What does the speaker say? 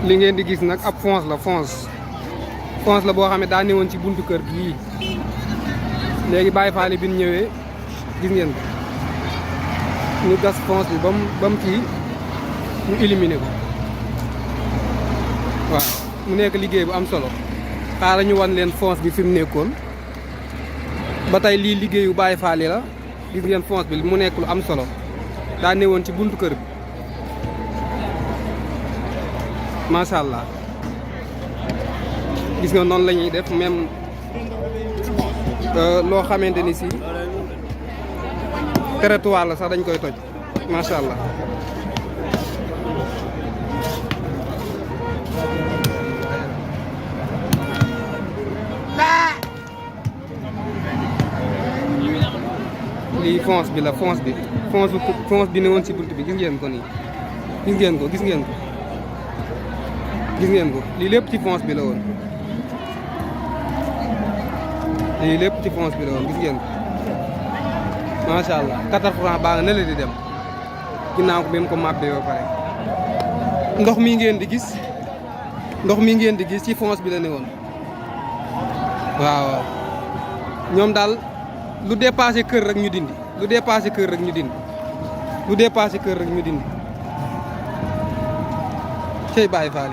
li ngeen di gis nag ab fonce la fonce la boo xam ne daa newoon ci buntu kër gii léegi Baye Fall bi ñu ñëwee gis ngeen ko ñu gas fonce bi ba mu kii ñu éliminer ko waaw mu nekk liggéey bu am solo xaaral ñu wan leen fonce bi fi mu nekkoon ba tey lii liggéeyu Baye Fall la gis ngeen fonce bi mu nekk lu am solo daa newoon ci buntu kër bi macha allah gis nga noonu la ñuy def même loo xamante ni si territoire la sax dañ koy toj macha allah. lii fonce bi la fonce bi ne woon ci bunt bi gis ngeen ko nii gis ngeen ko lii lépp ci fonce bi la woon gis ngeen ko macha allah 4 francs baa nga ne la di dem ginnaaw ko bi mu ko màbbee ba pare ndox mi ngeen di gis ci fonce bi la ne woon waaw ñoom daal lu dépassé kër rek ñu dindi cey Baye Fall